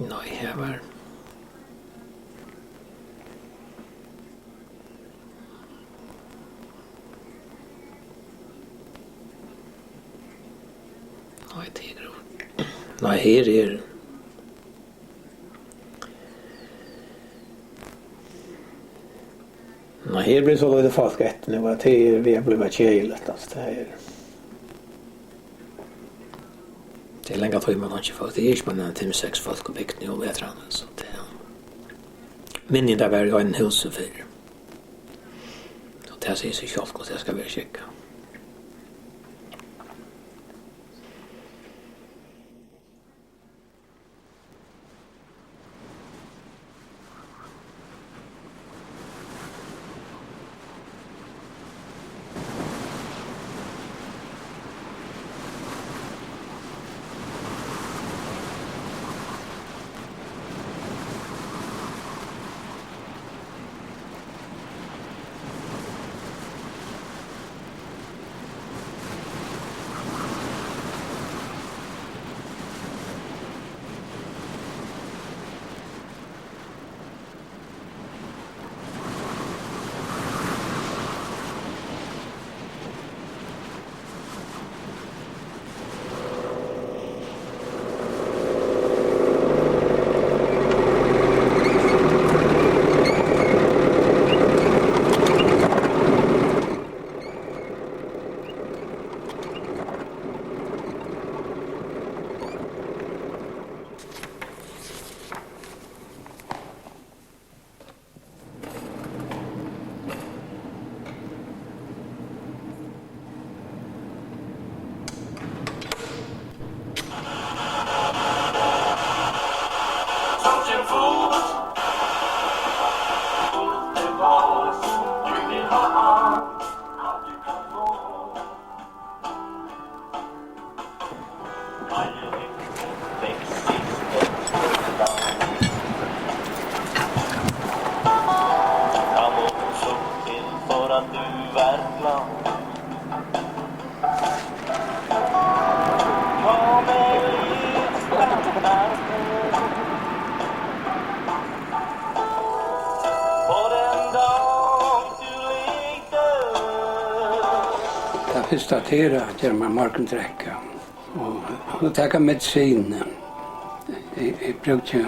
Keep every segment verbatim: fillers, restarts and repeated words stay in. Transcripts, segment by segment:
Nei, her var. Nei, tað er. Nei, her er. Nei, her blívur so lítið fólk eftir nú, at tað er við at blíva keðiligt, altso, tað er. Tað er langa tíð, man ikki fólk. Tað er ikki meir enn fimm, seks fólk á bygdini um vetrarnar, so tað er minni, enn tað var í einum húsi fyrr. Og tað sigur seg sjálvt, hvussu tað skal vera skikkað. Tað fyrsta, tað er at gera mær morgundrekka og, og taka medisin. Eg, eg brúki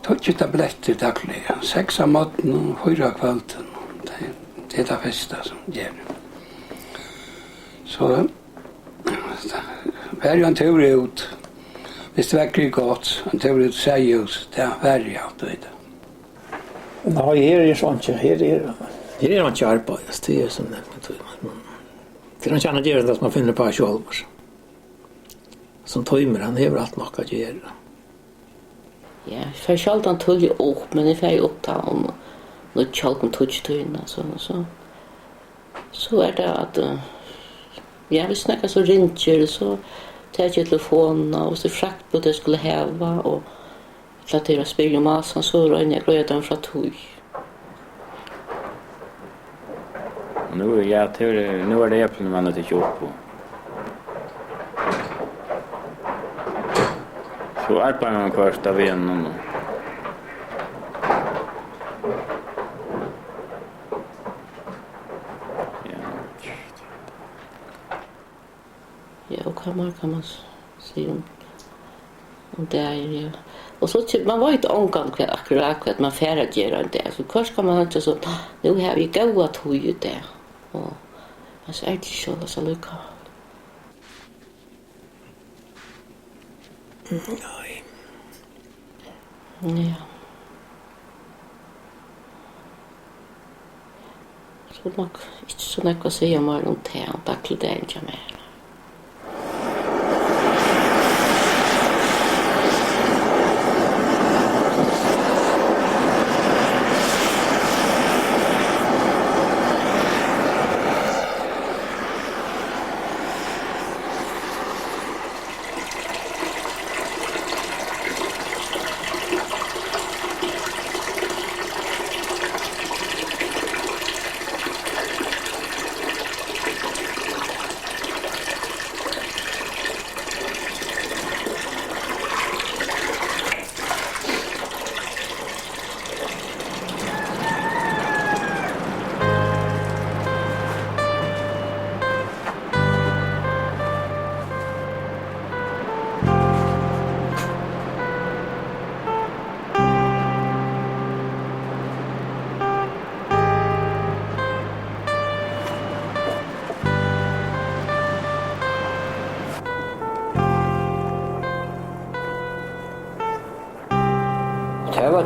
tíggju tablettir dagliga, seks á morgni og fýra á kvøldin. Tað, tað er tað fyrsta sum eg geri. So fari eg ein túr út. Viss veðrið er gott, ein túr út í Seyðahús, tað fari eg altíð. Nei, her er so einki, her er, her er einki arbeiði, altso, tað er sum nevnt, tað er, man, man, tað er einki annað at gera enn tað sum man finnur uppá sjálvur. Sum tímir, hann hevur alt nokk at gera. Ja, eg fari sjáldan tíðliga upp, men eg fari upp tá um níggju, hálvgum tíggju tíðina, so, so. So er tað at, eh, ja, viss nakar so ringir, so taki eg telefonina, og so fraktboð tey skulu hava, og ella tey eru at spyrja um alsamt, so royni eg at greiða teimum frá tí. Og nú er, ja, tað er, nú er tað eplini, man hevur tikið upp, og so arbeiðir man hvørt av vegnum, og Ja, og hvat meir kann man s-, siga um, um dagin, ja. Og so til, man veit ongantíð hvat, akkurát hvat man fer at gera ein dag. So hvørt kann man hugsað so, "Nú havi eg góða tíð í dag." Og, men so er tað ikki soleiðis allíkavæl. Nei. Ja. So nokk, ikki so nógv at siga meir um tað, um dagligdagin hjá mær.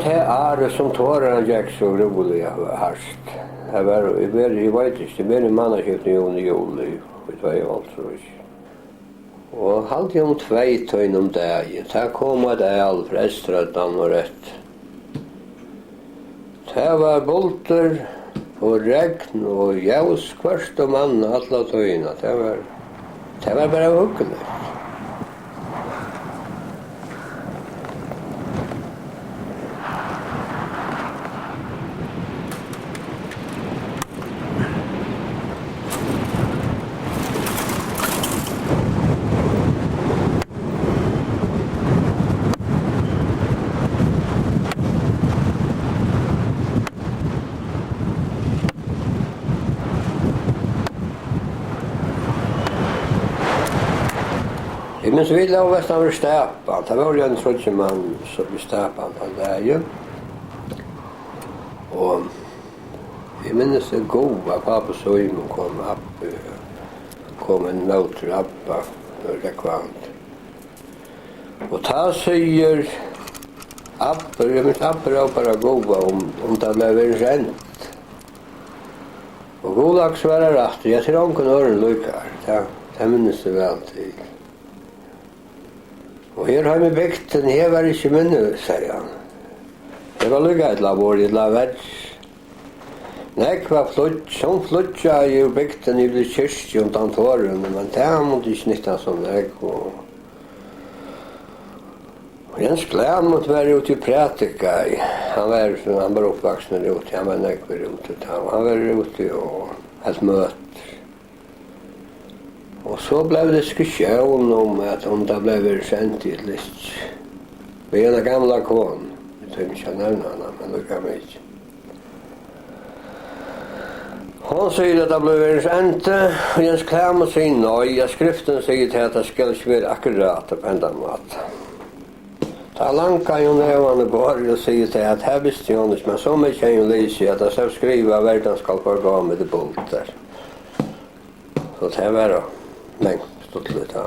Tað árið sum toran gekk so grúiliga hart, tað var, eg veri, eg veit ikki, tað var í mánaðarskiftinum juni, juli í tveyoghálvtrýss. Og haldi um tveytíðina um dagin, tað kom eitt æl frá eysturoynni norðureftir. Tað var buldur og regn og ljós hvørt um annað alla tíðina. Tað var, tað var bara hugnaligt. Eg minnist, vit lógu vestan við Stapan. Tað vóru ein tríggir menn, sum við Stapan tann dagin. Og eg minnist, eg góð, at pápi Símun kom, abbi, kom inn móti abba, rógvandi. Og tá sigur abbi, eg minnist, abbi rópar á Gud, um, um tað bleiv verið rent. Og Gulak svarar aftur, ja, tað er ongum øðrum líkari, tað, tað minnist eg væl til. Og her heima í bygdini, her var ikki minni, segði hann. Her var líka illa borið, illa verri. Nógv var flýggjað, hon flýggjaði úr bygdini yvir í kirkju undan toruni, men tað mundi ikki nytta so nógv. Og, og Jens Klæmut var úti og prædikaði. Hann var, hann var uppvaksin úti, hann var nógv úti tá, og hann var úti og helt møtir. Og so bleiv diskusjón um, at um tað bleiv verið sent ella ikki. Við eina gamla konu, eg tími ikki at nevna hana, men líka mikið. Hon sigur, at tað bleiv verið sent, og Jens Klæmut sigur nei, at skriftin sigur tað, at tað skal ikki vera akkurát á hendan mátan. Tá langaði hon nevan í borðið og sigur tað, at her visti hon ikki, men so mikið hevði hon lisið, at tað stóð skrivað, at verdan skal forgá millum buldar. So tað var mangt stuttligt, ja.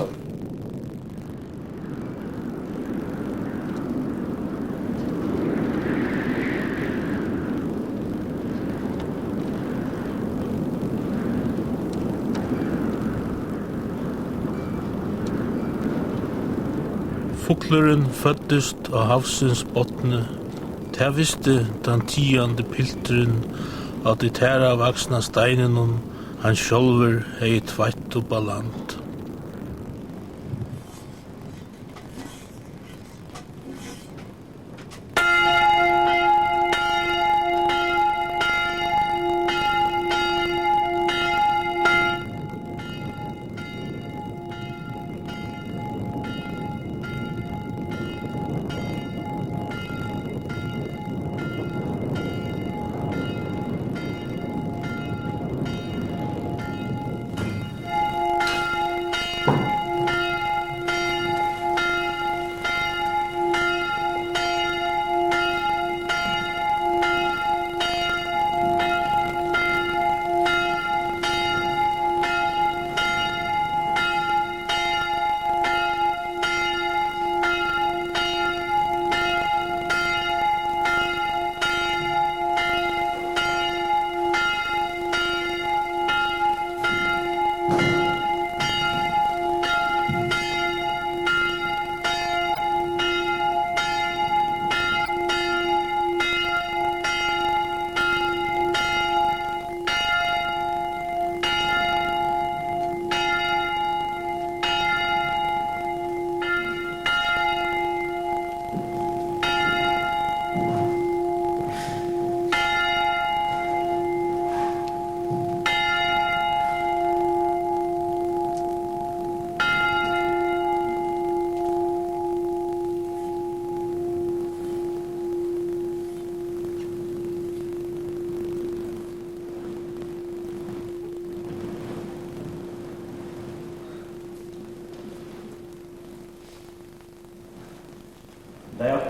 Fuglurin føddist á havsins botni, tað visti tann tigandi pilturin á tí tæra vaksna steininum, hann sjálvur hevði tveitt upp á land.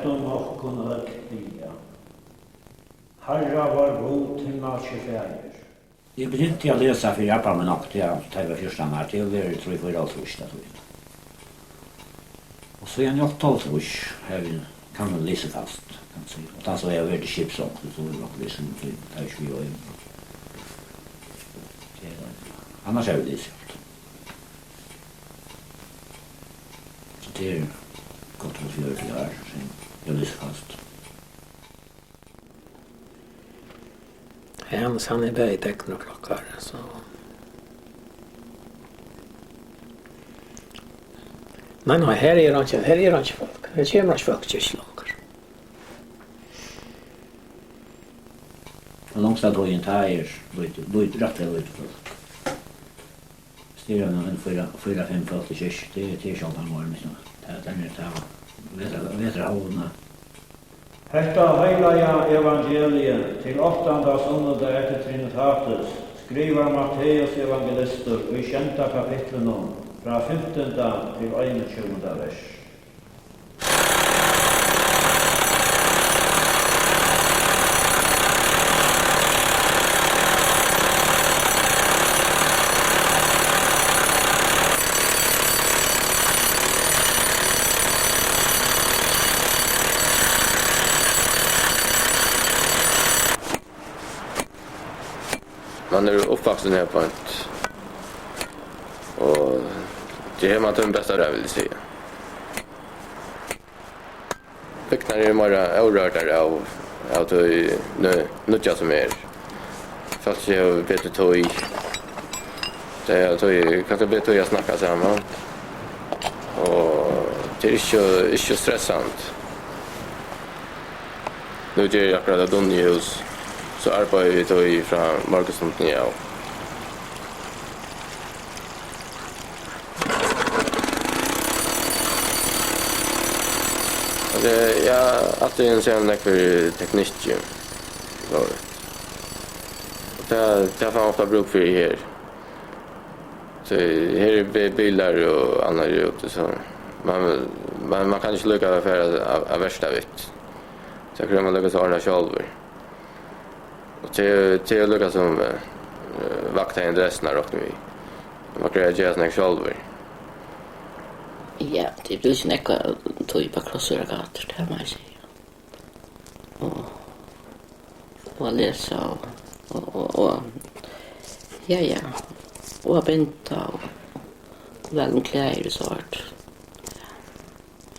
Latum okkum øll biðja. Harra vár Gud, himmalski Faðir. Eg begynti at lesa fyri abba mín, tá eg var fjúrtan ár, tað hevur verið trý, fýra, hálvtrýss, tað tíðina. Og síðan í áttaoghálvtrýss havi eg Kann man lesa fast, kann man siga. Og tann sum hevur verið til skips, so, so er nokk lesa, tað er ikki við øðrum. Tað er, annars er við lesa. So tað er gott og fjøruti ár, so eg lesi fast. Hanus, hann er bæði teknari og klokkari, so. Nei, nei, her er einki, her er einki fólk. Her kemur einki fólk til kirkju longur. Og longsta tíðin, tá er lítið, lítið, rættiliga lítið fólk. Stýra við ein fýra, fýra, fimm fólk í kirkju, tað er, tað er sjáldan meir, men tað, tað er tað. Vetra-, vetrarhálvuna. Hetta heilaga evangeliið til áttanda sunnudag eftir Trinitatis skrivar Matteus evangelistur í sjeynda kapitlinum frá fimtanda til einogtjúgunda vers. Man er uppvaksin her beint, og tað er her man tímir best av, vil eg siga. Bygdin er meira órørdar av, av tí nú-, nýggja sum er. Fólk hevur betri tíð. Tey hava tíð, kanska betri tíð at snakka saman. Og tað er ikki, ikki stressandi. Nú geri eg akkurát eitt dunnuhús, so arbeiði vit tí frá morgunstundini av. Altso, eg havi altíð interessert meg nógv fyri teknikki, so. Og tað, tað fær man ofta brúk fyri her. So her eru bi-, bilar og annað úti, so man, man, man kann ikki líka fara á, á verkstað við. Tað kemur man líka so ordna sjálvur. Og tað, tað er líka sum, eh, vakta interessuna, rokni vit. Man greiðir at gera so nógv sjálvur. Ja, tað blívur ikki nógv tíð á krossur og gøtur, tað má eg siga. Og, og at lesa og, og, og, og, ja, ja. Og at binda og væl um klæðir og so.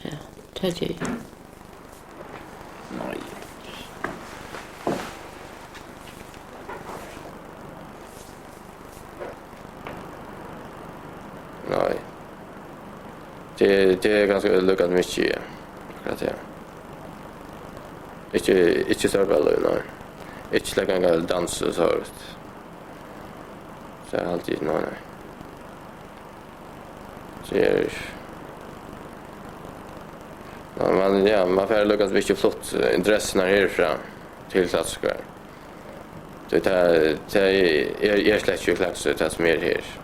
Ja, tað geri eg. Nei. Nei. Tað, tað er kanska líka mikið, ja. Akkurát, ja. Ikki, ikki stórballið, nei. Ikki til at ganga til dans og so, veitst. Tað er altíð, nei, nei. Tað er, man, man, ja, man fær líka ikki flutt, eh, interessurnar herfrá til klassikarar. Tí tað, tað er, er slett ikki klassiskt, tað sum er her.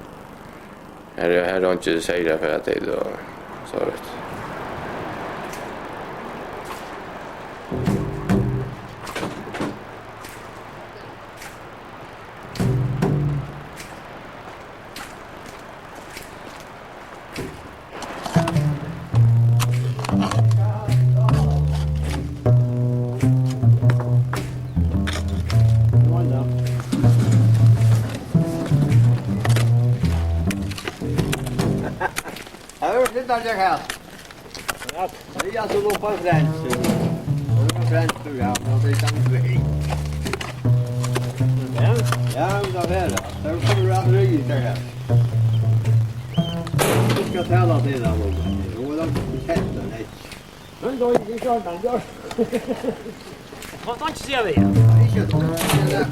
Her er, her er einki serliga at fara til og so, veitst. Her er fint at jeg kan. Ja, so nå på fransk. Nå er fransk program, og det kan bli. Ja, men da er det. Da kommer det at ryke her. Du skal tale til deg, Lomme. Nå er det kjent, den er ikke. Men da er det ikke ordentlig, ja. Hon kann ikki siga tað. Ikki at hon sigur tað.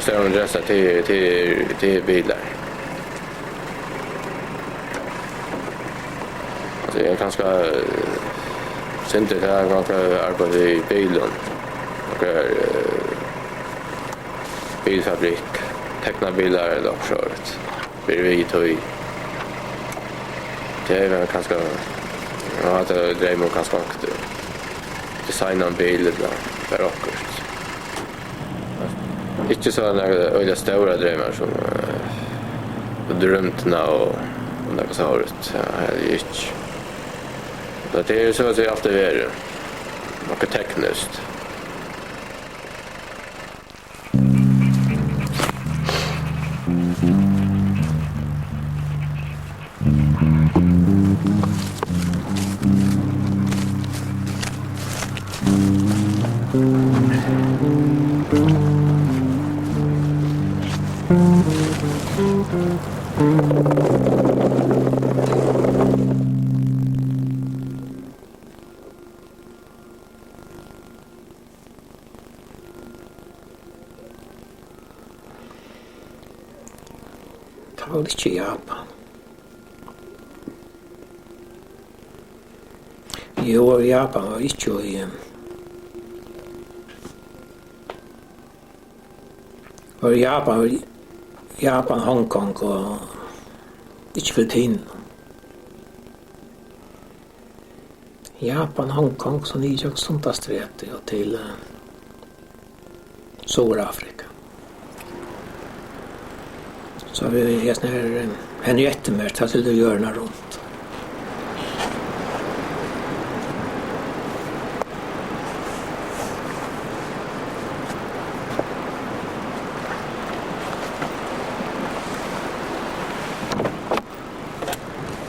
Tað er ein rest av, tað er, tað er, tað er bilar. Altso, eg er kanska, eh, synd, at eg kanska arbeiði í bilum. Okkara, eh, bilfabrikk, tekna bilar ella okkurt sovorðið. Verið við í tí. Tað er kanska, ja, tað er dreymur kanska onkuntíð. Designa ein bil ella bara okkurt. Ikki so nakrar øgiliga stórar dreymar sum, eh, út í rúmdina og, og nakað sovorðið. Ja, hevði eg ikki. So tað er so at siga altíð verið nakað tekniskt. Tað var vel ikki Japan. Jú, Japan var ikki í, var Japan, Japan, Hong Kong og ikki Filippinum. Japan, Hong Kong, so niður gjøgnum Sundastrætið og til, eh, Suðurafrika. So við hesin her, eh, Henriette Mert, tað situr jørðina runt.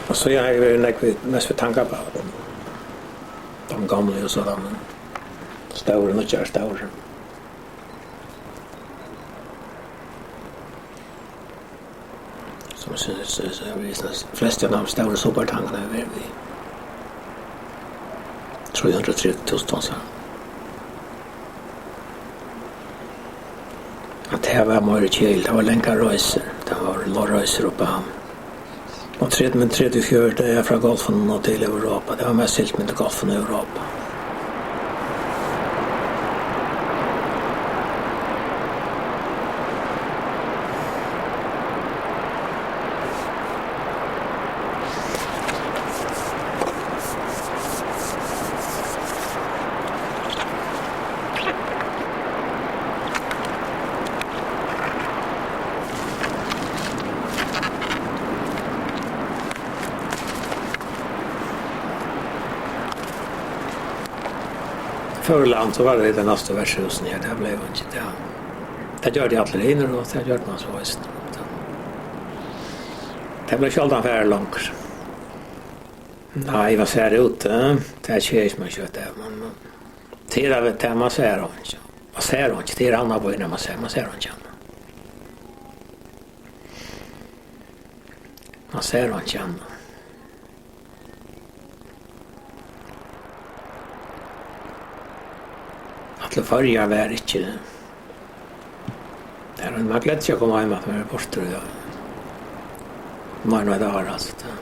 Og so, ja, eg vil legge mest við tankar á teir gamlu og sovorðið, men stóru, nýggjar, stóru. Sum eg synes, eh, eh, flest av teimum stóru supertankarnir hava verið við trý hundrað og tretivu túsund tons. At tað var meira keðiligt, tað var langar reisur, tað var langar reisur upp á. Og tretivu, men tretivu, fjøruti dagar frá Golfinum og til Europa, tað var mest siglt millum Golfin og Europa. Fór í land, so var tað í tey næstu vertshúsini her, tað bleiv einki, tað, tað gjørdu allir hinir, og tað gjørdi man so eisini. Tað bleiv sjáldan farið longur. Nei, hvat sær út, eh? Tað keðist man skjótt av, men, men tað er tað, man sær einki. Man sær einki, tað er annað, man sær, man sær einki annað. Man sær einki annað. Ætli Føroyar var ikki, tað er ein, man gleðir seg at koma heim aftur, man er burtur, ja. Meir enn eitt ár, altso, tað,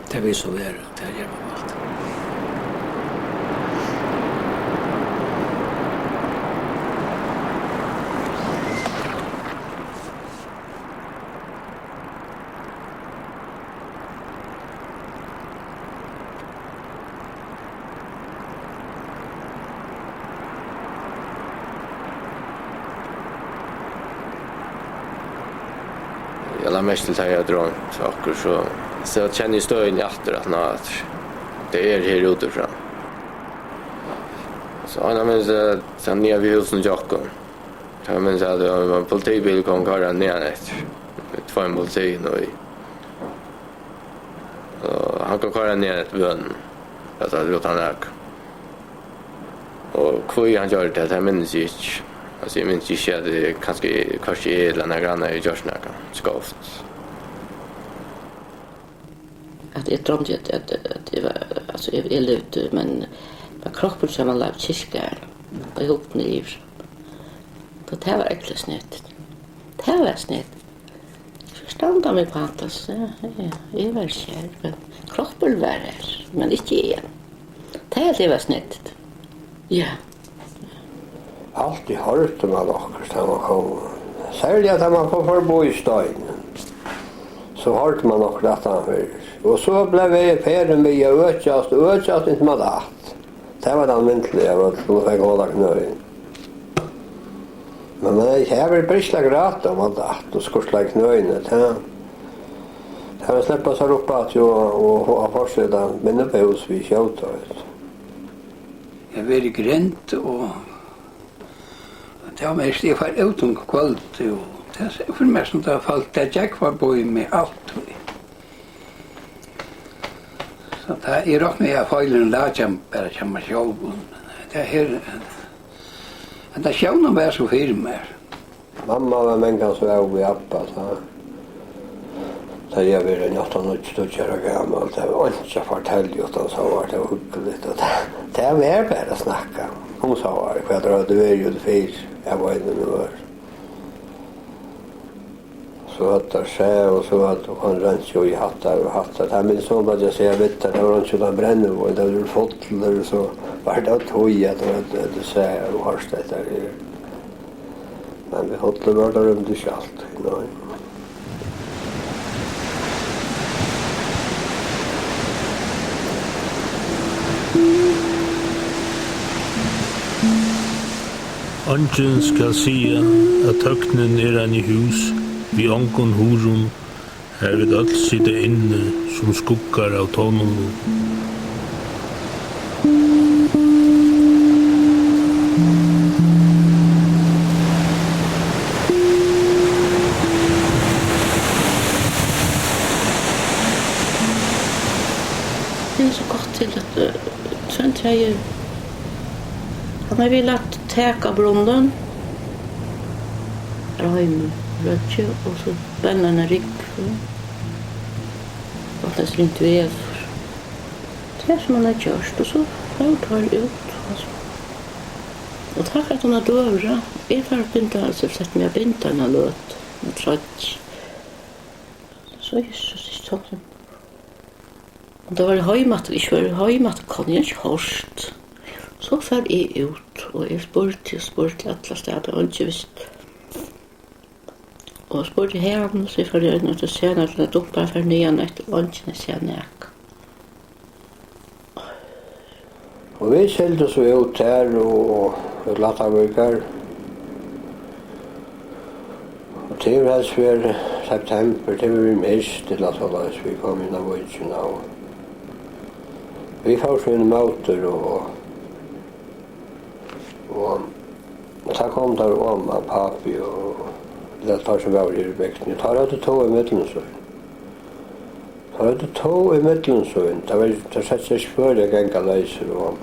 tað vil so vera, tað ger man alt. Eg lagði merki til, tá eg hevði droymt okkurt, so, so kenni eg støðini aftur, aftaná aftur. Tað er her úti frá. So, eina minnist eg, tá niðan við húsini hjá okkum. Tá minnist eg, at, eh, ein politibilur kom koyrandi niðan eftir. Við tveimum politium í. Og hann kom koyrandi niðan eftir bønum. At tað var uttan nakað. Og hví hann gjørdi tað, tað minnist eg ikki. Altso, eg minnist ikki, at eg, kanska eg, hvørki eg ella nakar annar hevði gjørt nakað skeivt. At eg droymdi, at, at, at eg var, altso, eg, eg livdi, men, men kroppurin hjá mær lá í kirkjugarðinum, og eg hugdi niður. Og tað var ógvuliga snettigt. Tað var snettigt. So standa vit upp á hatta, so, ja, ja, eg var ikki har, men kroppurin var har, men ikki eg. Tað helt eg var snettigt. Ja. Altíð hoyrdi mann okkurt, tá mann kom. Serliga tá mann kom forbí Steinin, so hoyrdi mann okkurt aftanfyri. Og so bleiv ferðin við at økjast og økjast, inntil mann datt. Tað var tann myndugleikin, at mann fekk hol á knøini. Men mann hevði ikki verið bristin at gráta, um mann datt og skurslaði knøini. Tað, tað var at sleppa sær upp aftur og, og, og fortseta, men nú bóðst við skjóta, veit tú. Eg var í grind, og tað var mest, eg fór út um kvøldið, og tað sá fyri mær sum tað var fólk, tað gekk forbí meg altíð. So tað, eg rokni, at feilurin lá hjá, bara hjá mær sjálvum. Tað her, henda sjón var so fyri mær. Mamma var mangan svav við abba, tá, tá eg var ein átta, níggju, tíggju ára gamal. Tað var einki at fortelja uttan sovorðið, tað var hugnaligt, og tað, tað var bara at snakka um sovorðið, hvat tað høvdu verið úti fyrr, av einum og øðrum. So høvdu teir sæð, og so høvdu hann roynt seg í hattar og hattar. Tað minnist hon bara at siga við teir, tað var einki uttan brennivín, tað var fullur, so var tað tí, at teir høvdu, høvdu sæð og hoyrt hetta her. Men við fullu vóru teir rýmdir ikki altíð, nei. Eingin skal siga, at tøgnin er eini hús við ongum hurðum, har vit øll sita inni sum skuggar av tunlum. Tað er so gott til at, øh, Tróndur hevði, hann hevði lagt tak á brunnin. Har heima, røkið, og so brenna eina rúgvu. Og tað ringt veður. Tað sum hann hevði gjørt, og so fóru teir út, og so. Og tá fekk hann at døgurða. Eg fór at binda, altso, sett meg at binda eina løtu, eina troyggju. So eg so, so, so, og tá var eg heim aftur, ikki var eg heim aftur, kom eg ikki hoyrt. So fór eg út, og eg spurdi og spurdi alla staðir, og eingin visti. Og spurdi haðan, so eg fór inn eftir sena, til at dumpa, fór niðan eftir, og eingin hevði sæð nakað. Og vit sigldu so út har og, og til Hattarvíkar. Og tað var helst fyri septembur, tað var í mars, ella soleiðis, vit komu inn á víkina, og vit fóru so inn móti, og, og, og tá komu teir oman, pápi og, ella teir sum vóru her í bygdini, teir høvdu tog ímillum sín. Teir høvdu tog ímillum sín. Tað var, tað setti seg ikki fyri at ganga leysir, og,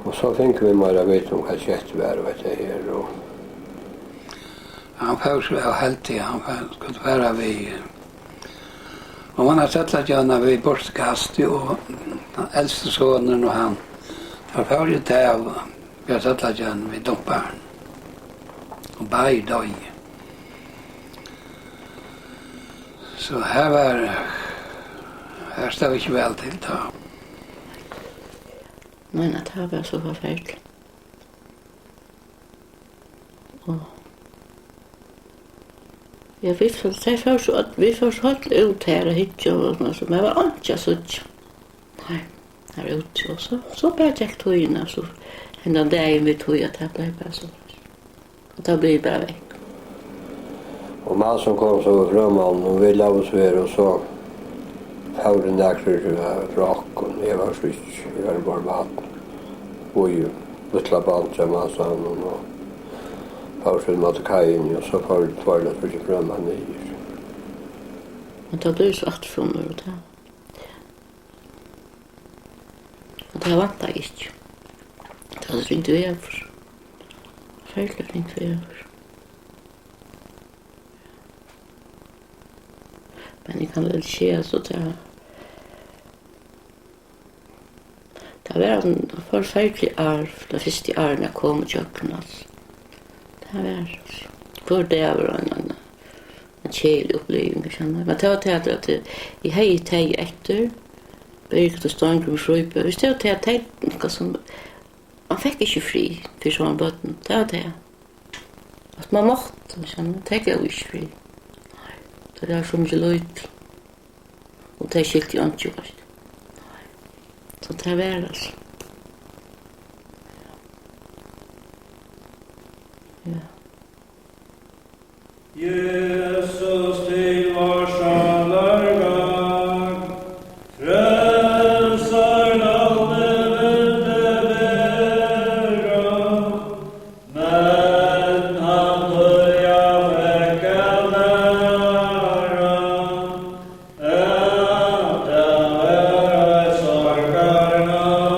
og so fingu vit meira at vita um, hvat skett var og hetta her, og hann fór so av heldi, hann fór, skuldi fara við, og hann hevði trøllagjøruna við burturkasti, og tann elsti sonurin og hann, teir fóru í tað, og við trøllagjøruna, vit dumpaðu hann, og báðir doyðu. So har var, har stóð ikki væl til tá. Nei, nei, tað var so forferdiligt. Og, ja, vit fóru, tey fóru so øll, vit fóru so øll út har at hyggja og sovorðið, men tað var einki at síggja. Nei, har úti, og so, so bara gekk tíðin, altso, hendan dagin við tí, at tað bleiv bara so. Og tá bleiv eg bara vekk. Og maðurin kom so við frømanninum, og vit lógu so her, og so fóru nakrir, eh, frá okkum. Eg var so ikki, eg var bara barn. Og eg, lítla barn hjá maðurinum, og fóru so inn móti kaiini, og so fóru tveir ella tríggir frømenn niður. Men tá blívur so aftur frá mær, og tað Og tað væntaði eg ikki. Tað var so ringt veður. Forferdiliga ringt veður. Men eg kann væl siga, so tað, Tað var ein forferdelig arv, tað fyrsta árið eg kom ígjøgnum, altso. Tað var, altso. Hvør dagur var ein, ein, ein keðilig uppliving, skilur tú. Men tað var tað, at eg, eg hevði tey eftir, Birgit og Steingrímur Fríberg. Viss tað var tað, tey, nakað sum, man fekk ikki frið fyri sovorðnum børnum. Tað var tað. At man mátti, skilur tú, tey góvu ikki frið. Nei. Tað var so mikið lítil. Og tey skiltu einki, veitst tú. So tað var, altso. Ja. Jesus, til vár sálar gagn, frelsar navnið vildi vera. Men hann tíðar fekk at læra, at tað var eitt sorgarnavn.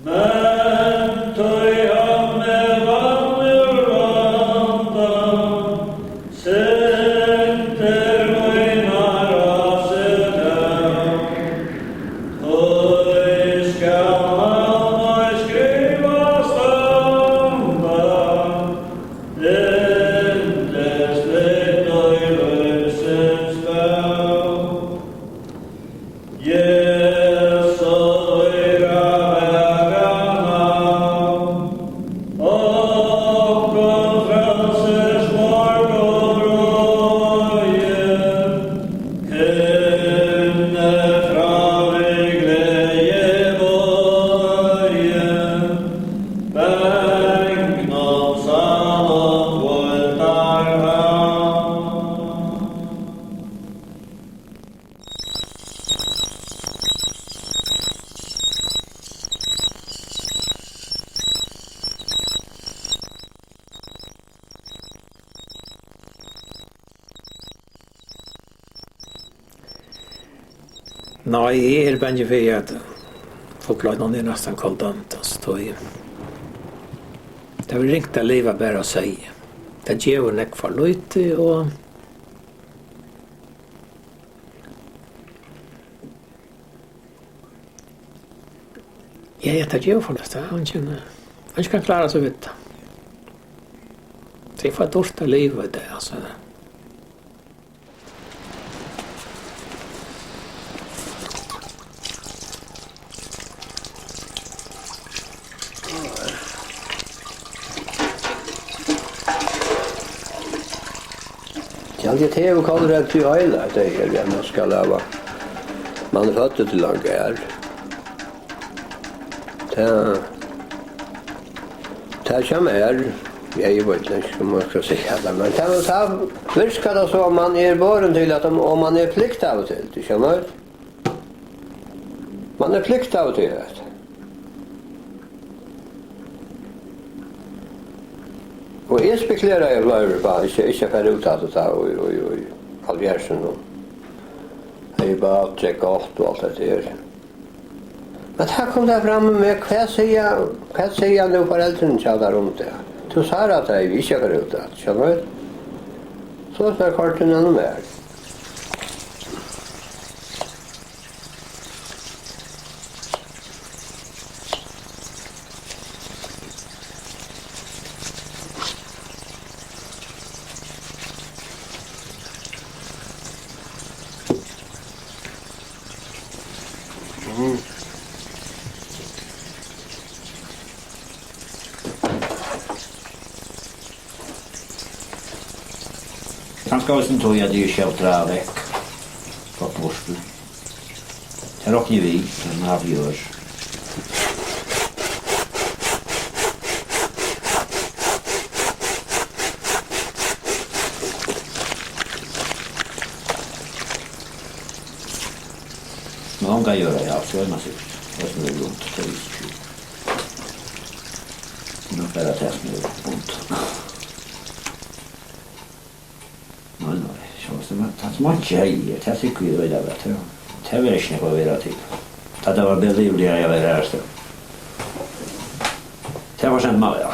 Men tí hann er vann úr vanda, syndir mínar á seg tók. Tí skal hann ei skriva standa, yndisligt í lívsins bók. Jesu dýra vakra navn, okkum frelsir smorgon reiðir, Kynni frá við gleði boðið, bangnum sál og hvíldarhavn. Nei, eg eri bangin fyri, at fuglafílan er næstan koldant, altso, tí tað verður ringt at liva bara av seyði. Tað gevur nógv for lítið, og Ja, ja, tað gevur for lítið. Eingin, eingin kann klára seg við tað. Tað er for dýrt at liva í dag, altso. Eg haldi, at tað hevur kálreytt í heila, at tað er, at man skal hava, man er føddur til ein garð. Tað, tað hjá mær, ja, eg veit ikki, um man skal siga tað, men tað, tað virkar tað so, at man er borin til at, og man er pliktaður til, tú skilur. Man er pliktaður til hetta. Og eg spekuleraði fleiri ferð, ikki, ikki at fara út aftur tá í, í, í hálvfjerðsunum. Hevði bát, gekk gott og alt hetta her. Men tá kom tað fram við meg, hvat siga, hvat siga nú foreldrini hjá tær um tað? Tú sært at tey ikki at fara út aftur, skilur tú? So er kortini nú meir. Mm. Kanska eisini tí, at eg ikki havi dragað vekk frá burtur. Tað rokni eg við, men havi gjørt. Men onga jørð, ja, so er man sikkurt. Tað sum er runt, tað er ikki. Nú bara tað sum er runt. Nei, nei, sjálvast, tað, tað sum einki hevði, tað trúgvi eg øgiliga væl, tað, tað var ikki nakað at vera til. Tá tað var belivligari at vera aðrastaðni. Tað var sent mal, ja.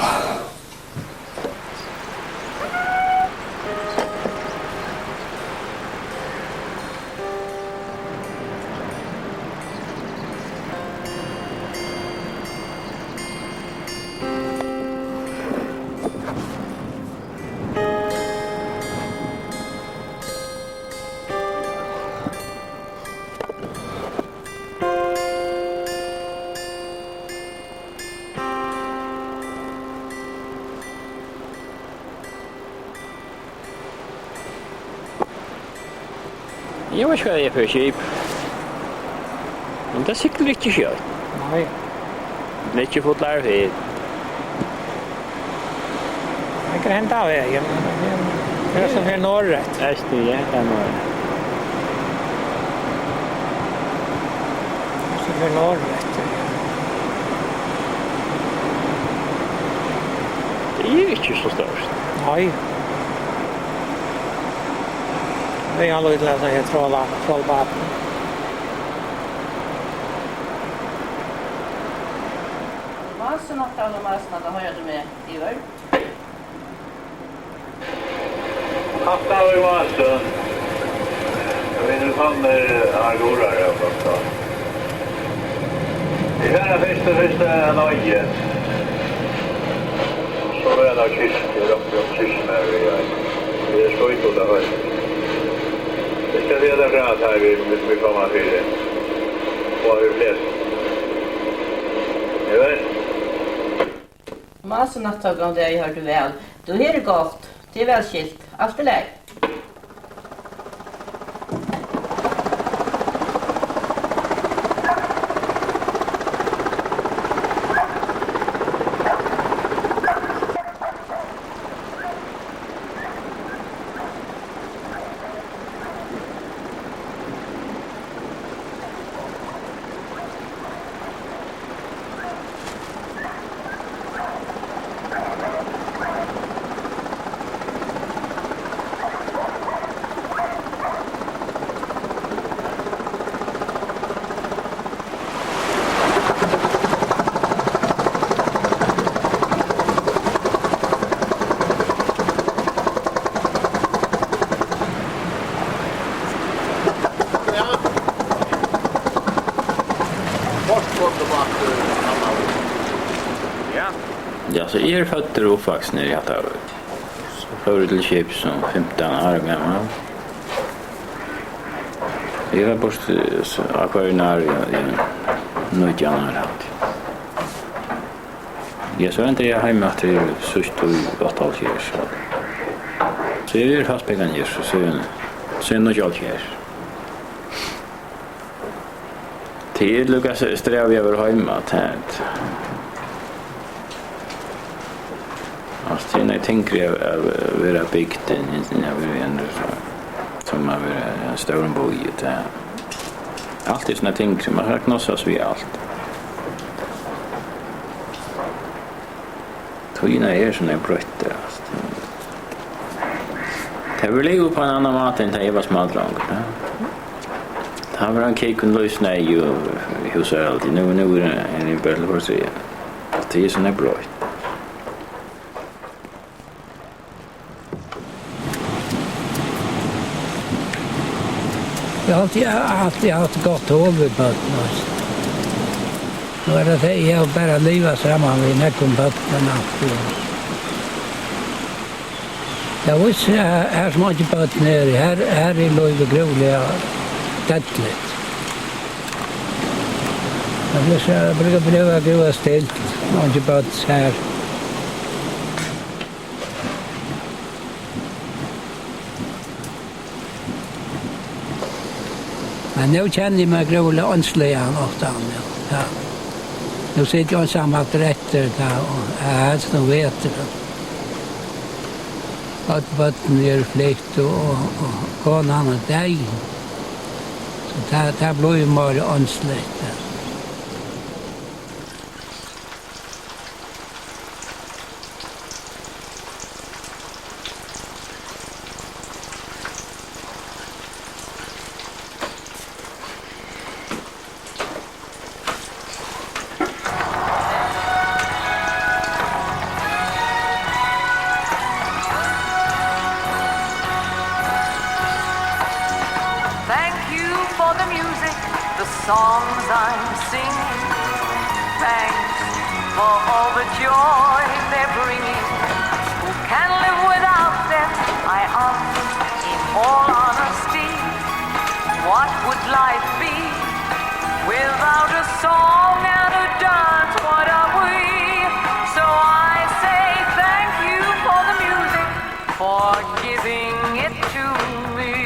Eg veit ikki, hvat eg fari skip. Men tað siglir ikki skjótt. Nei. Tað er ikki fullari ferð. Tað kann henda vegin, men tað er, tað er sum fer norðureftir. Eisini, ja, tað er norðureftir. Tað er sum fer norðureftir, ja. Tað er ikki so stórt. Nei. Tað er alveg til at siga trolla, trollbátin. Másunátt, gamla másunátt, hoyrir tú meg, Ivar? Hatta var másu. Eg veit ikki, hann er, hann er góður, ja, gott, ja. Eg fari fyrst og fremst, eh, Norge. So er tað kist, eg ropar upp kist her, ja. Tað er skøyt út av høgd. Eg skal siga tað frá, at her vit, vit, vit koma fyri. Og her er flest. Eg veit. Másunátt, góðan dag, eg hoyrdi væl. Tú hevur gott. Tað er væl skilt. Alt í lagi. Ja. Ja, so eg eri føddur og uppvaksin her í Hattarvík. So fór eg til skips sum fimtan ára gamal. Eg var burtur, eh, so, á hvørjum ári í, í nítjan ár, haldi eg. Ja, so endaði eg heima aftur í síðst í áttaoghálvfjerðs, so. So eg eri fastbúgvin her, so síðan, síðan níggjuoghálvfjerðs. Tað er líka s-, strævið at vera heima, tað, tað. Altso, tað er nógv tyngri at, at vera bygd enn, enn at vera í einum, so, sum at vera í einum stórum býi, tað. Alt er so nógv tyngri, man skal knossast við alt. Tíðin er so nógv broytt, altso. Tað verður livað upp á ein annan máta enn tá eg var smádrongur, ja. Tá var ein kúgv lív, sneyð og húsarhald. Nú, nú er ein, ein bøll, for at siga. Tað er so nógv broytt. Eg havi altíð, altíð havt gott hol við børn, altso. Nú er tað, eg havi bara livað saman við nógvum børnum altíð. Eg vísti, her, her sum eingi børn eru, her, her er lívið grúiliga deyðligt. Men tað er so, tað brúkar, brúkar at blíva stilt, eingi børn her. Men nú kenni eg meg grúiliga einsligan ofta, ja. Ja. Nú siti eg einsamallur eftir, ja, og eg helst nú vetur. Øll børnini eru flutt, og, og, og konan er deyð. So tað, tað blívur meira einsligt, ja. Thank you for the music, the songs I'm singing. Thanks for all the joy they're bringing. Who can live without them, I ask in all honesty? What would life be without a song and a dance? What are we? So I say thank you for the music, for giving it to me.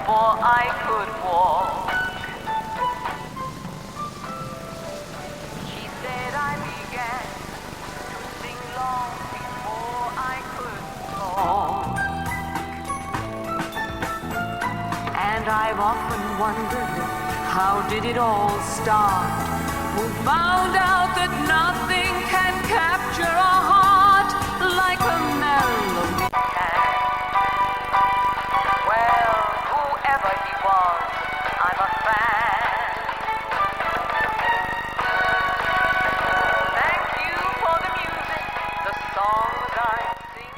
Before I could walk, she said I began to sing long before I could talk. And I've often wondered, how did it all start? Who found out that nothing can capture a heart like a melody can? Well, whoever he was, I'm a fan. Thank you for the music, the songs I sing.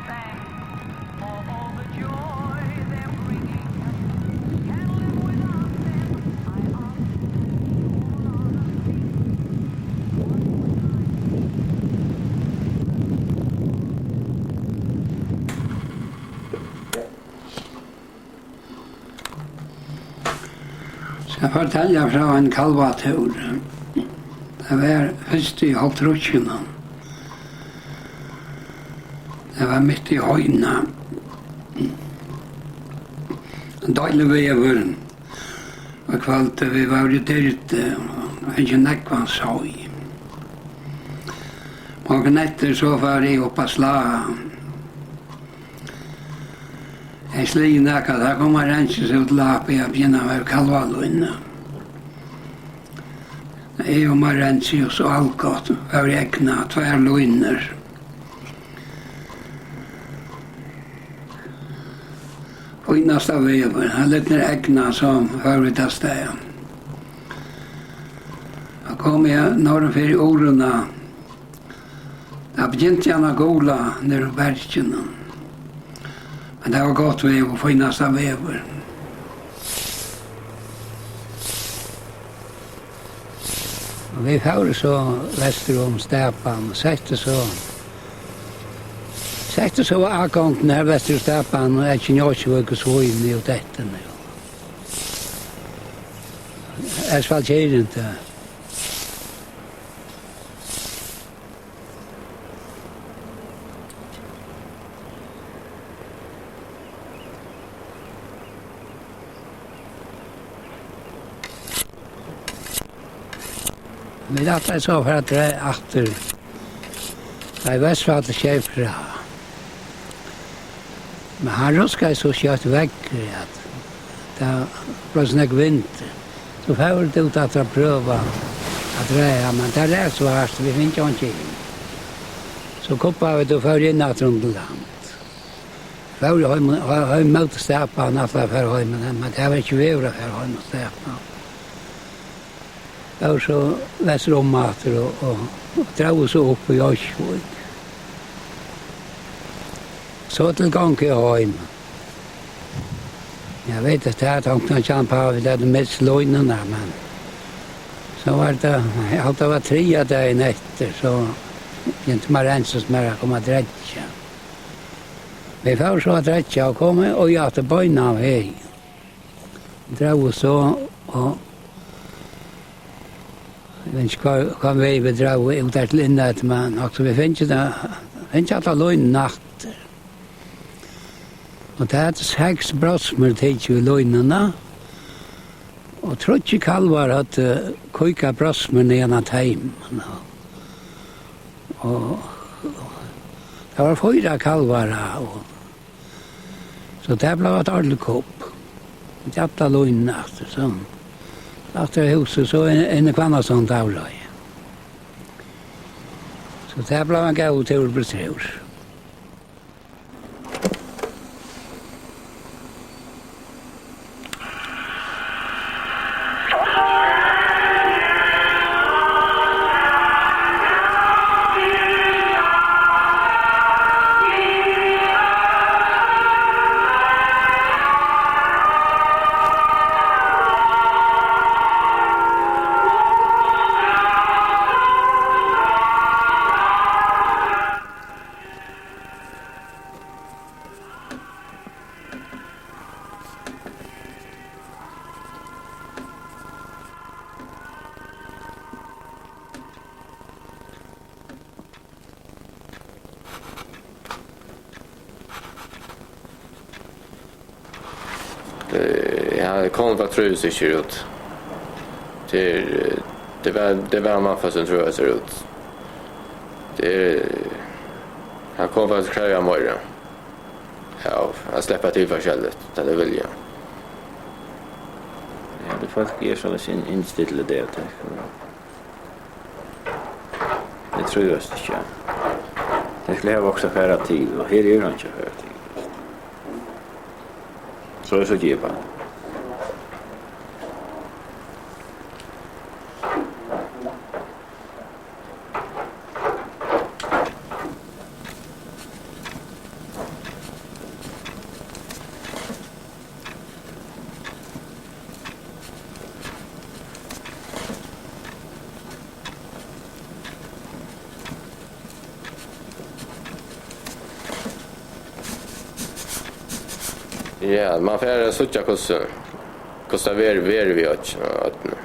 Thanks for all the joy they're bringing. Can't live without them. I often think, what would I be? Skal fortelja frá ein kalvatúr. Tað var fyrst í hálvtrýssunum. Tað var mitt í Heina. Ein deiligur veður. Og kvøldið, vit vóru í dýrd, og fingið nógvan seyð. Morgunin eftir, so fór eg upp at slá. Eg sligið nakað, tá kom Marianne so til Apu at begynna við kalvalínu. Eg og Marianne og so Algot vóru egna tvær línur. Fínasta veður, hann letur egna, so fóru vit avstað. Tá kom eg norður fyri Urðina. Tá begynti hann at gula niðri í berginum. Men tað var gott veður, fínasta veður. Og vit fóru so vestur um Stapan og settu so, settu so á gongdina her vestur um Stapan og Eggin, Jósvík og Svínoy og detta nú. Asfaltering, tað. Vit ætlaðu so at fara aftur. Nei, Vestfallið skeyt frá. Men hann ruskaði so skjótt veðrið, at tað bleiv so nógv vindur. So fóru vit út aftur at prøva at draga, men tað var so hart, vit fingu einki inn. So kuppaðu vit og fóru inn aftur undir land. Fóru heim, heim móti Stapan, ætlaðu at fara heim, men, men tað var ikki veður at fara heim á Stapan. Fóru so vestur um aftur og, og, og drógu so upp í Ósvík. So til gongu heim. Eg veit at tað er tonkt at kjampa av, vit høvdu mist línuna, men so var tað, eg haldi, tað var triðja dagin eftir, so begynti Marianne so sum er at koma at dreingja. Vit fóru so at dreingja og komu og aftur beinan veg. Drógu so, og eg veit ikki, hvat, hvat veg vit drógu út har til inneftir, men nokk so vit fingu tað, fingu alla línuna aftur. Og tað høvdu seks brosmur tikið við línuna, og tríggir kalvar høvdu kýkað brosmur niðan á teimum. Og tað var fýra kalvar, og so tað bleiv eitt ordentligt kupp. Vit alla línuna aftur, so aftur á húsið, so inn, inn í Hvannasund avreiði. So tað bleiv ein góður túr, bleiv túr. Eh, ja, konufólk trívist ikki her úti. Tað er, eh, tað er bara, tað er bara mannfólk sum trívast her úti. Tað er, eh, ja, konufólk krevja meira. Ja, at sleppa til forskelligt, tá tey vilja. Ja, tað fólk er soleiðis inn-, innstillað, tað er tað. Tey trívast ikki. Tey skulu hava okkurt at fara til, og her er einki at fara til. So er so gipað. Ja, man fer at síggja, hvussu, hvussu tað verður, verður við øll, øllum.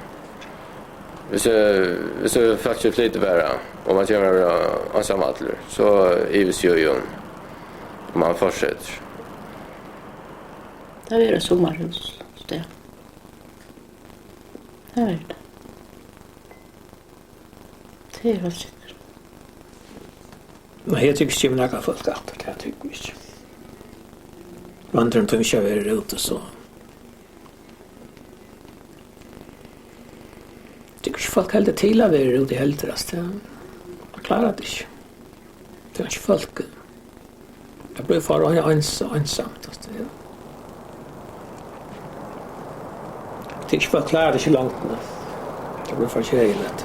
Hvis, eh, hvis, eh, fólk flytur bara, og man kemur at vera einsamallur, so ivist eg í, um, um man fortsetur. Tað verður eitt summarhús, so tað. Tað verður tað. Tað er heilt sikkurt. Men eg tykist ikki, kemur nakað fólk aftur, tað tykist ikki. Vandurin tímir ikki at vera úti, so. Tykist ikki, fólk heldur til at vera úti heldur, altso, tað klárar tað ikki. Tað er ikki fólk. Tað blívur for ein-, eins-, einsamt, altso, ja. Tað er ikki, fólk klára tað ikki longur, nei. Tað blívur for keðiligt.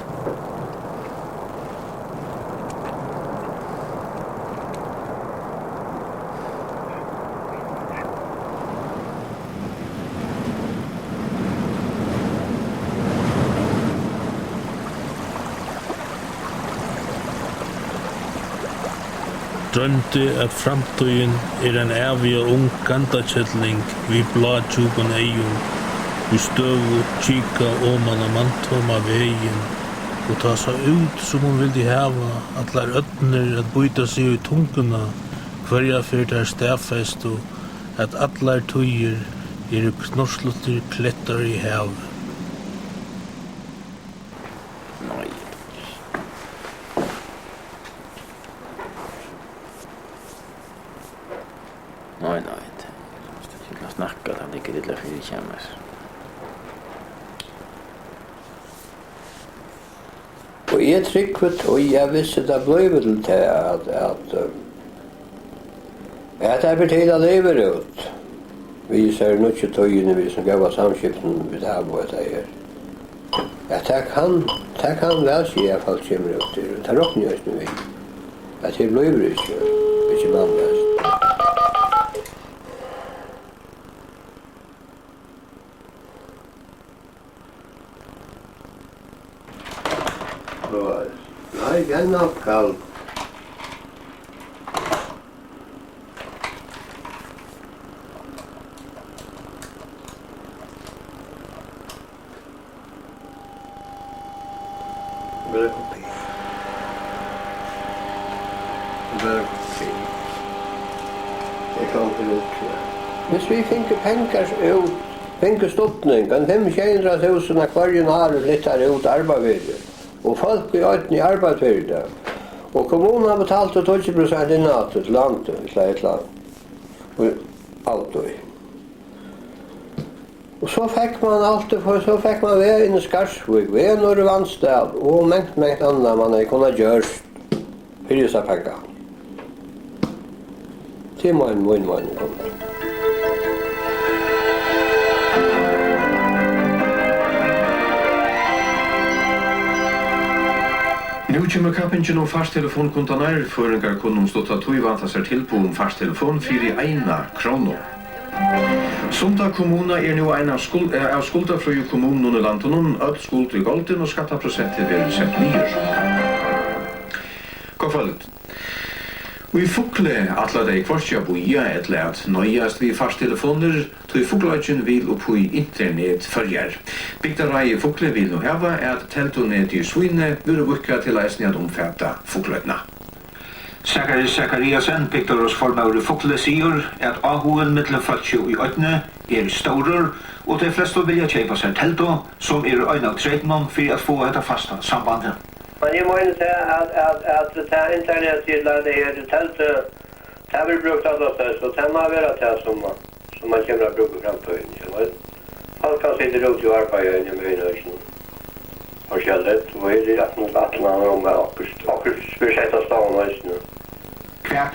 Droymdi, at framtíðin er ein æviga ung gandakelling við bládjúpum eygum, ið støðugt kika oman á manntóma vegin, og tá sá út, sum hon vildi hava allar ódnir at bíta seg í tunguna, hvørja ferð tær staðfestu, at allar tíðir eru knorrsluttri klettar í havi. Nei. Nei, nei, tað er ikki at snakka, tað liggur illa fyri hjá mær. Og eg trúgvi tí, at hvis tað blívur til tað, at, at, eh, at tað ber til at liva út við hesari nýggju tíðini, við hesum góða samskiftinum, vit hava, og hetta her. Ja, tað kann, tað kann væl siga, at fólk kemur út til, tað rokni eg eisini við, at her blívur ikki, ikki mannleyst. Nei, tað er nokk kalt. Bara kopi. Bara kopi. Eg kann ikki út, ja. Hvis vit fingu pengar út, fingu studning, ein fimm, sjey hundrað túsund av hvørjum ári flyttar út, arbeitt fyri, og fólk í oynni arbeitt fyri tað, og kommunan betalti tíggju prosent inn aftur til landið, ella eitt ella annað, og alt í. Og so fekk man altíð, so fekk man veg inn í Skarvsvík, veg norður í Vatnsdal og mangt, mangt annað, man hevði kunnað gjørt fyri hesar pengar. Tað er mín, mín meining um tað. Nú kemur kappingin um fartelefonkundarnar. Føroyingar kunnu um stutta tíð vænta sær tilboð um fartelefon fyri eina krónu. Sunda kommuna er nú ein av skul-, eh, av skuldafríu kommununum í landinum. Øll skuld er goldin og skattaprosentið verður sett niður. Gott kvøld. Í Fugloy ætla tey hvørki at bíða ella at noyðast við fartelefonir, tí Fugloyggin vil upp í Internet Føroyar. Bygdaráðið í Fugloy vil nú hava, at teldunetið í Svínoy verður víðkað til eisini at umfata Fugloynna. Zakaris Zakariassen, bygdarráðsformaður í Fugli, sigur, at áhugin millum fólki í oynni er stórur, og tey flestu vilja keypa sær teldu, sum er ein av treytunum fyri at fáa hetta fasta sambandið. Men eg meini tað, at, at, at tað internetið, ella tað her teldu, tað verður brúkt allastaðni, so tað má vera tað, sum sum man kemur at brúka í framtíðini, ikki sant? Fólk kann sita úti og arbeiða inni í økinum. Forskelligt, og her er aftur ætlan um at okkurt, okkurt verður sett á stovn eisini. Hvat?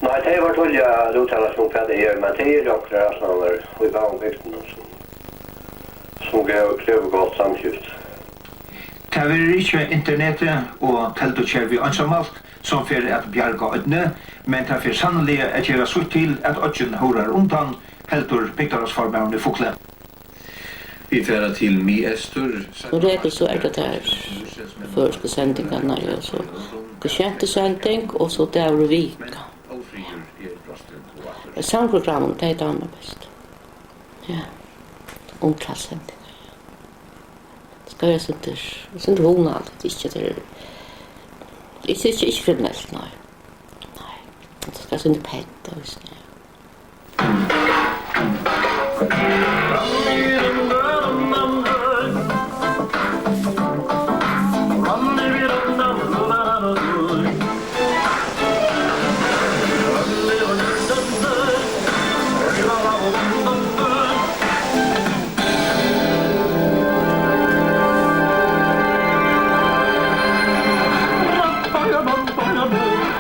Nei, tey var tíðliga at úttala seg um, hvat tað er, men tað eru onkrar ætlanir í báðum bygdunum, sum, sum krevur, krevur gott samskifti. Tað verður ikki internetið og teldukervið einsamalt, sum fer at bjarga oynni, men tað fer sanniliga at gera sítt til, at oyggin hórar undan, heldur bygdarráðsformaðurin í Fugli. Vit fara til Miðeystur. Sum regel so er tað tær føroysku sendingarnar, ja, so Gudstjenestesending, og so Dagur og vika. Ja, samprogrammini, tey dáma best. Ja, undrast sendingar, ja. Skal vera eitt sindur, eitt sindur hugnaligt, ikki at tað er, ikki, ikki, ikki kriminelt, nei. Nei, tað skal vera eitt sindur pent, tað, veitst tú.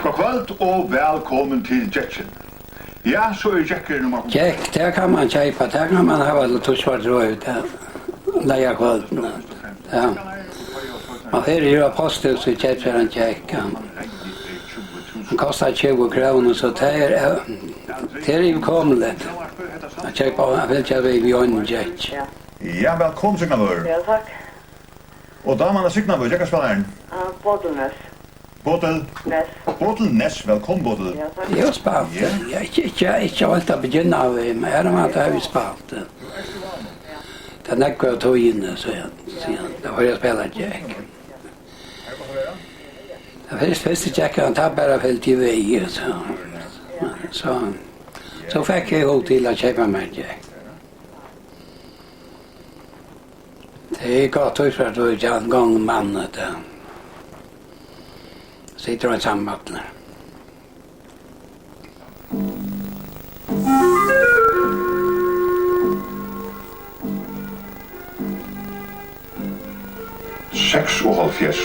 Gott kvøld og vælkomin til Gekkin. Ja, so er gekkurin um at... Gekk, tað kann man keypa, tað kann man hava til Tusvardrøð, tað, leygarkvøldið. Ja. Man fer í posthúsið og keypir sær ein gekk, ja. Hann kostar tjúgu krónur, so tað er, eh, tað er yvirkomuligt at keypa, at fylgja við, við einum gekki. Ja, vælkomin, Signar. Ja, takk. Og daman av Signar, gekkaspælarin? Ah, Bodil Næss. Bodil? Næss. Bodil Næss, vælkomin, Bodil. Ja, takk. Eg havi spælt, ja, ikki, ikki, ikki heilt at byrja við, men her havi eg spælt. Tað er nógv av tíðini, so eg, so eg, tá havi eg spælt gekk. Tað fyrsta, fyrsta gekk, hann tað bara fylgdi við, so, so, so fekk eg hug til at keypa mær gekk. Tað er gott, tú fert, tú ert ein gongmann, tað. Situr ein saman allir. Seksoghálvfjerðs.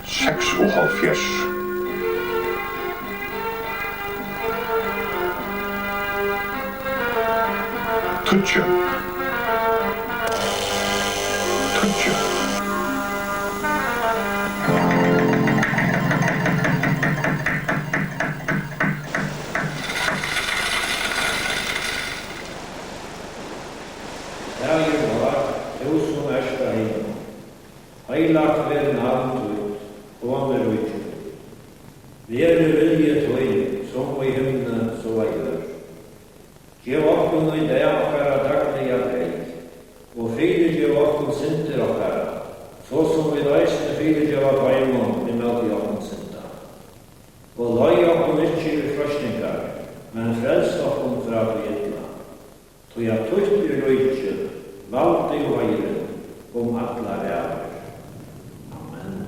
Seksoghálvfjerðs. Tíggju. Tíggju. Faðir vár, tú sum ert á himli, heilagt verði navn títt, komi ríki títt. Verði vilji tín, sum í himli, so á jørð. Gev okkum í dag okkara dagliga breyð, og fyrigev okkum syndir okkara, so sum vit eisini fyrigeva teimum, ið móti okkum synda. Og leið okkum ikki í freistingar, men frels okkum frá tí illa. Tí at títt er ríkið, valdið og heiðurin um allar ævir. Amen.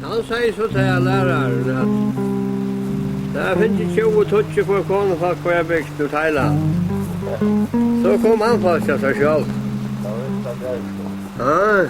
Hann segði so, tað er lærarin, at tað er fingið tjúgu tíggju for konufólk, hvør er bygd úr Thailand. So kom hann fast av sær sjálv. Ja,